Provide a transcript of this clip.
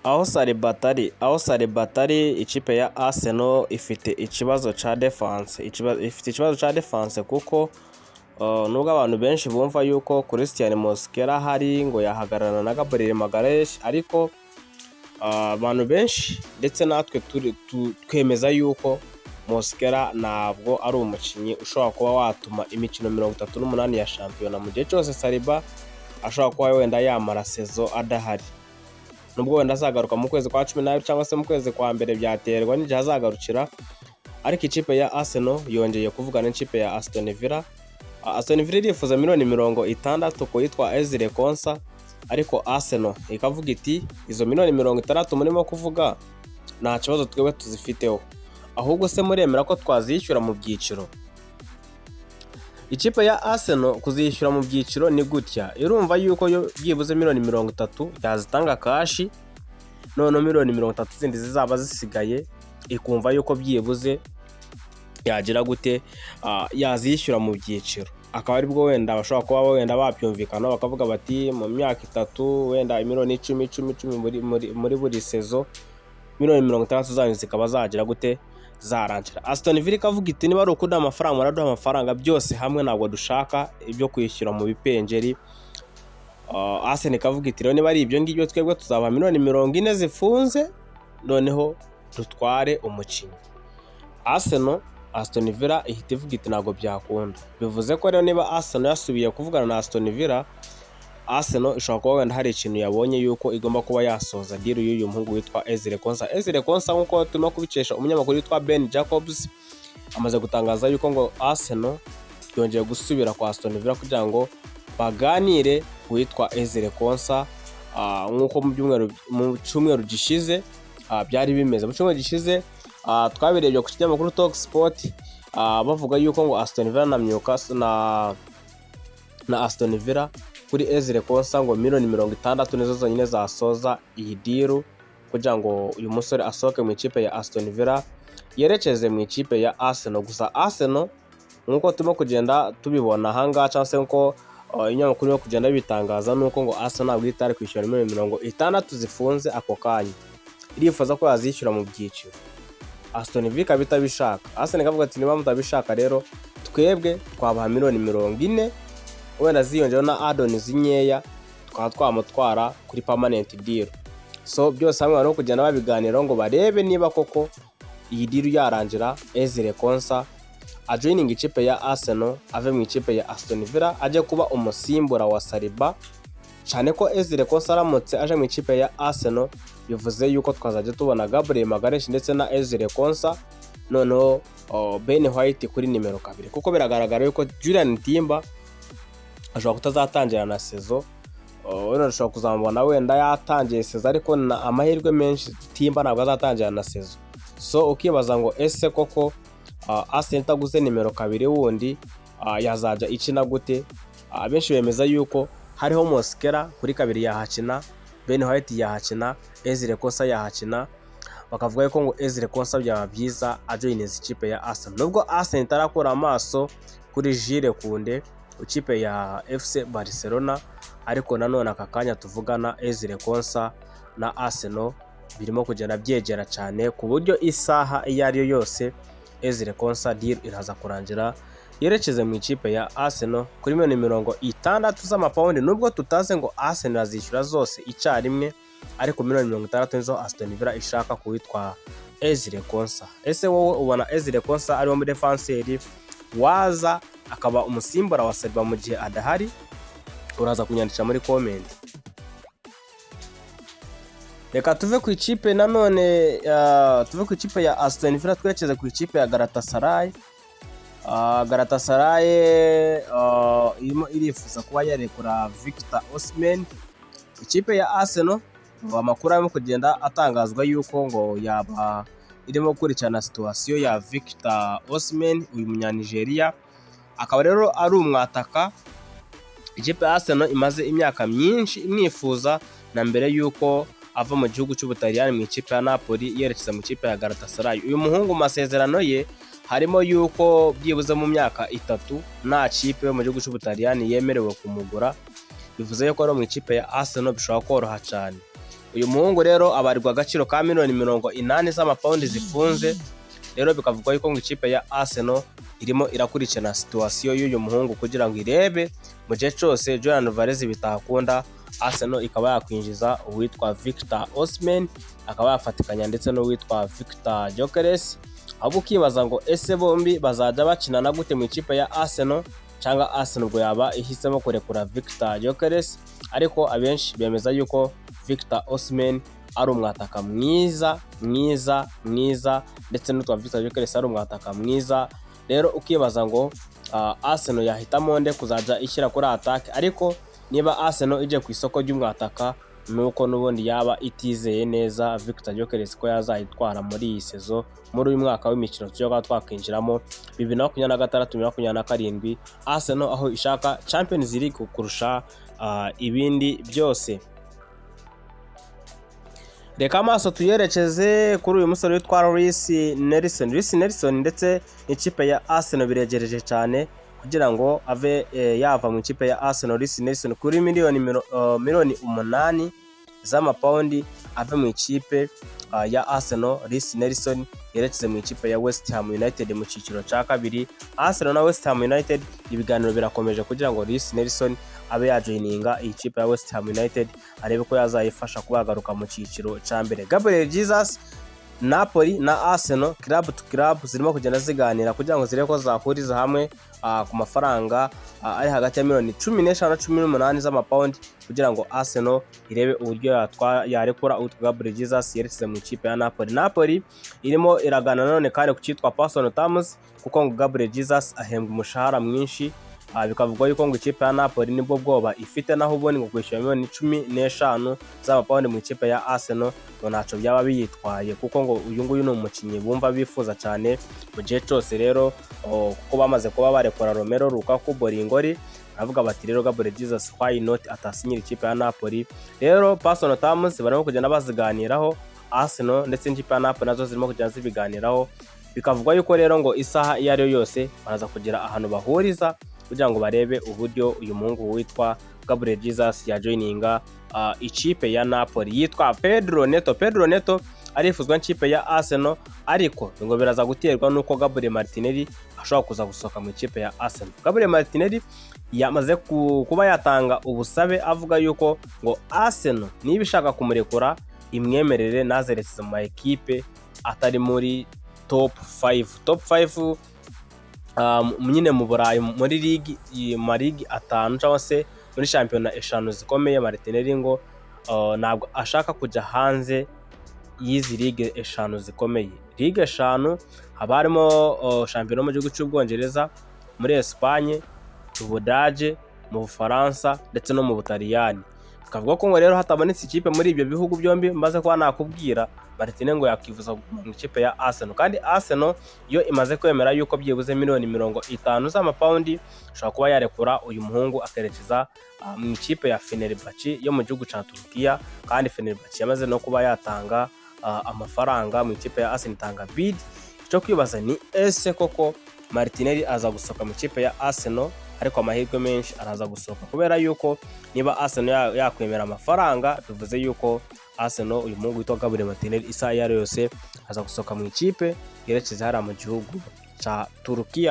Aho Saliba atari, ikipe ya Arsenal ifite ikibazo ca defense, ifite ikibazo ca defense kuko nubwo abantu benshi bumva yuko Christian Mosquera ahari ngo yahagararana na Gabriel Magalhaes, ariko abantu benshi ndetse natwe twemeza yuko Mosquera ntabwo ari umukinnyi ushobora kuba watuma imikino 38 ya shampiyona, mu gihe cyose Saliba ashobora kuba wenda yamara saison adahari. Nubwo wenda azagaruka mu kwezi kwa 12 cyangwa se mu kwezi kwa mbere, byaterwa n'igihe azagarukira. Ariko ikipe ya Arsenal yongeye kuvugana n'ikipe ya Aston Villa. Aston Villa irifuza miliyoni 60 ku yitwa Ezri Konsa, ariko Arsenal ikavuga iti: "Izo miliyoni 60 murimo kuvuga nta kibazo twebwe tuzifiteho, ahubwo se muremera ko twazishyura mu byiciro?" Ikipe ya Arsenal kuzishyura mu byiciro ni gutya: irumva yuko yo byibuze miliyoni 30 yazitanga cash, noneho miliyoni 30 zindi zizaba zisigaye ikumva yuko byibuze yagira gute, yazishyura mu byiciro, akaba aribwo wenda bashobora kuba wenda babyumvikana, bakavuga bati mu myaka 3 wenda miliyoni 10, 10, 10 muri buri saison, miliyoni 60 zanyu zikaba zagira gute, zarangira. Aston Villa ikavuga iti: "Niba ari ukuduha amafaranga, muraduha amafaranga byose hamwe, ntabwo dushaka ibyo kwishyura mu bipengeri." Arsenal ikavuga iti: "Rero niba ari ibyo ngibyo, twebwe tuzabaha miliyoni 40 zifunze, noneho dutware umukinnyi." Arsenal, Aston Villa ihita ivuga iti: "Ntabwo byakunda." Bivuze ko rero niba Arsenal yasubiye kuvugana na Aston Villa, Arsenal ishobora kuba wenda hari ikintu yabonye yuko igomba kuba yasoza deal y'uyu muhungu witwa Ezri Konsa. Ezri Konsa, nk'uko turimo kubikesha umunyamakuru witwa Ben Jacobs, amaze gutangaza yuko ngo Arsenal yongeye gusubira kwa Aston Villa kugira ngo baganire ku witwa Ezri Konsa, nk'uko mu cyumweru gishize byari bimeze. Mu cyumweru gishize twabirebye ku kinyamakuru Talk Sport, bavuga yuko ngo Aston Villa na Newcastle na Aston Villa kuri Ezri Konsa ngo miliyoni 60 nizo zonyine zasoza iyi deal kugira ngo uyu musore asohoke mu ikipe ya Aston Villa yerekeze mu ikipe ya Arsenal. Gusa Arsenal, nk'uko turimo kugenda tubibona ahangaha cyangwa se nk'uko ibinyamakuru birimo kugenda bibitangaza, ni uko ngo Arsenal ntabwo ihita iri kwishyura miliyoni 60 zifunze ako kanya, irifuza ko yazishyura mu byiciro. Aston Villa ikaba itabishaka. Arsenal ikavuga ati: "Niba mutabishaka rero, twebwe twabaha miliyoni 40, wenda ziyongeyeho na add-ons nkeya, tukaba twamutwara kuri permanent deal." So byose hamwe barimo kugenda babiganiraho ngo barebe niba koko iyi deal yarangira, Ezri Konsa ajoininga ikipe ya Arsenal, ave mu ikipe ya Aston Villa, ajye kuba umusimbura wa Saliba, cyane ko Ezri Konsa aramutse aje mu ikipe ya Arsenal bivuze yuko twazajya tubona Gabriel Magalhaes ndetse na Ezri Konsa, noneho Ben White kuri nimero 2, kuko biragaragara yuko Jurrien Timber ashobora kutazatangira na saison. Wenda dushobora kuzamubona wenda yatangiye saison, ariko na amahirwe menshi Timber ntabwo azatangira na saison. So ukibaza ngo ese koko Arsenal itaguze nimero 2 wundi yazajya ikina gute? Benshi bemeza yuko hariho Mosquera kuri 2 yahakina, Ben White yahakina, Ezri Konsa yahakina. Bakavuga yuko ngo Ezri Konsa byaba byiza ajoininze ikipe ya Arsenal, nubwo Arsenal itarakura amaso kuri Jules Koundé, ikipe ya FC Barcelona. Ariko nanone aka kanya tuvugana, Ezri Konsa na Arsenal birimo kugenda byegera cyane, ku buryo isaha iyo ari yo yose Ezri Konsa deal iraza kurangira, yerekeze mu ikipe ya Arsenal kuri miliyoni 60 z'amapawundi, nubwo tutazi ngo Arsenal azishyura zose icyarimwe, ariko miliyoni 60 nizo Aston Villa ishaka kuwitwa Ezri Konsa. Ese wowe ubona Ezri Konsa ariwo muri défenseur waza akaba umusimbura wa Saliba mu gihe adahari? Uraza kunyandikira muri comment. Reka tuve ku ikipe nanone, tuve ku ikipe ya Aston Villa, twerekeze ku ikipe ya Galatasaray. Galatasaray irimo irifuza kuba yarekura Victor Osimhen. Ikipe ya Arsenal, amakuru arimo kugenda atangazwa yuko ngo yaba irimo gukurikirana situation ya Victor Osimhen, uyu munyanigeria akaba rero ari umwataka ikipe ya Arsenal imaze imyaka myinshi imwifuza, na mbere yuko ava mu gihugu cy'Ubutaliyani mu ikipe ya Napoli yerekeza mu ikipe ya Galatasaray. Uyu muhungu mu masezerano ye harimo yuko byibuze mu myaka 3 nta kipe yo mu gihugu cy'Ubutaliyani yemerewe kumugura. Bivuze yuko rero mu ikipe ya Arsenal bishobora koroha cyane. Uyu muhungu rero abarirwa agaciro ka miliyoni 80 z'amapawundi zifunze. Rero bikavugwa yuko ngo ikipe ya Arsenal irimo irakurikirana situation y'uyu muhungu kugira ngo irebe mu gihe cyose Julian Alvarez bitakunda, Arsenal ikaba yakwinjiza uwitwa Victor Osimhen, akaba yafatikanya ndetse n'uwitwa Victor Gyökeres. Ahubwo ukibaza ngo ese bombi bazajya bakinana gute mu ikipe ya Arsenal, cyangwa Arsenal ubwo yaba ihisemo kurekura Victor Gyökeres? Ariko abenshi bemeza yuko Victor Osimhen ari umwataka mwiza, mwiza, mwiza, ndetse n'utwa Victor Gyökeres ari umwataka mwiza. Rero ukibaza ngo Arsenal yahitamo nde kuzajya ishyira kuri attack? Ariko niba Arsenal igiye ku isoko ry'umwataka, nuko n'ubundi yaba itizeye neza Victor Gyökeres ko yazayitwara muri iyi saison, muri uyu mwaka w'imikino tugiye kuba twakwinjiramo, 2026, 2027, Arsenal aho ishaka Champions League kurusha ibindi byose. Reka amaso tuyerekeze kuri uyu musore witwa Reiss Nelson. Reiss Nelson ndetse n'ikipe ya Arsenal biregereje cyane kugira ngo ave yava mu ikipe ya Arsenal. Reiss Nelson kuri miliyoni 8 z'amapawundi ave mu ikipe ya Arsenal. Reiss Nelson yerekeze mu ikipe ya West Ham United mu cyiciro cya kabiri. Arsenal na West Ham United ibiganiro birakomeje kugira ngo Reiss Nelson abe yajoininga iyi kipe ya West Ham United, arebe ko yazayifasha kuba yagaruka mu cyiciro cya mbere. Gabriel Jesus, Napoli na Arsenal, club to club zirimo kugenda ziganira kugira ngo zirebe ko zahuriza hamwe ku mafaranga ari hagati ya miliyoni 15 na 18 z'amapawundi, kugira ngo Arsenal irebe uburyo yarekura uwitwa Gabriel Jesus yerekeza mu ikipe ya Napoli. Napoli irimo iragana nanone kandi ku cyitwa personal terms, kuko ngo Gabriel Jesus ahembwa umushahara mwinshi. Bikavugwa yuko ngo ikipe ya Napoli nibwo bwoba ifite, naho ubundi ngo kwishyura miliyoni 15 z'amapawundi mu ikipe ya Arsenal ngo ntacyo byaba biyitwaye, kuko ngo uyu nguyu ni umukinnyi bumva bifuza cyane mu gihe cyose. Rero kuko bamaze kuba barekura Romelu Lukaku, Bolingoli, baravuga bati rero Gabriel Jesus, why not atasinyira ikipe ya Napoli? Rero personal terms barimo kugenda baziganiraho, Arsenal ndetse n'ikipe ya Napoli nazo zirimo kugenda zibiganiraho. Bikavugwa yuko rero ngo isaha iyo ari yo yose baraza kugira ahantu bahuriza kugira ngo barebe uburyo uyu muhungu witwa Gabriel Jesus yajoininga ikipe ya Napoli. Yitwa Pedro Neto. Pedro Neto arifuzwa n'ikipe ya Arsenal, ariko ngo biraza guterwa n'uko Gabriel Martinelli ashobora kuza gusohoka mu ikipe ya Arsenal. Gabriel Martinelli yamaze kuba yatanga ubusabe avuga yuko ngo Arsenal niba ishaka kumurekura imwemerere nazerekeza mu ma ekipe atari muri top 5. Top 5 nyine mu Burayi, muri ligi, mu ma ligi atanu cyangwa se muri shampiyona eshanu zikomeye. Martinelli ngo ntabwo ashaka kujya hanze y'izi ligue eshanu zikomeye. Ligue eshanu haba harimo shampiyona mu gihugu cy'Ubwongereza, muri Espagne, mu Budage, mu Bufaransa ndetse no mu Butaliyani. Bikavuga ko ngo rero hatabonetse ikipe muri ibyo bihugu byombi maze kuba nakubwira, Martinelli ngo yakwifuza kuguma mu ikipe ya Arsenal. Kandi Arsenal iyo imaze kwemera yuko byibuze miliyoni 50 z'amapawundi ashobora kuba yarekura uyu muhungu akerekeza mu ikipe ya Fenerbahce yo mu gihugu cya Turukiya. Kandi Fenerbahce yamaze no kuba yatanga amafaranga mu ikipe ya Arsenal, itanga bid. Icyo kwibaza ni ese koko Martinelli aza gusohoka mu ikipe ya Arsenal? Ariko amahirwe menshi araza gusohoka, kubera yuko niba Arsenal yakwemera amafaranga, bivuze yuko Arsenal uyu muhungu witwa Gabriel Martinelli isaha iyo ari yo yose aza gusohoka mu ikipe yerekeza hariya mu gihugu cya Turukiya.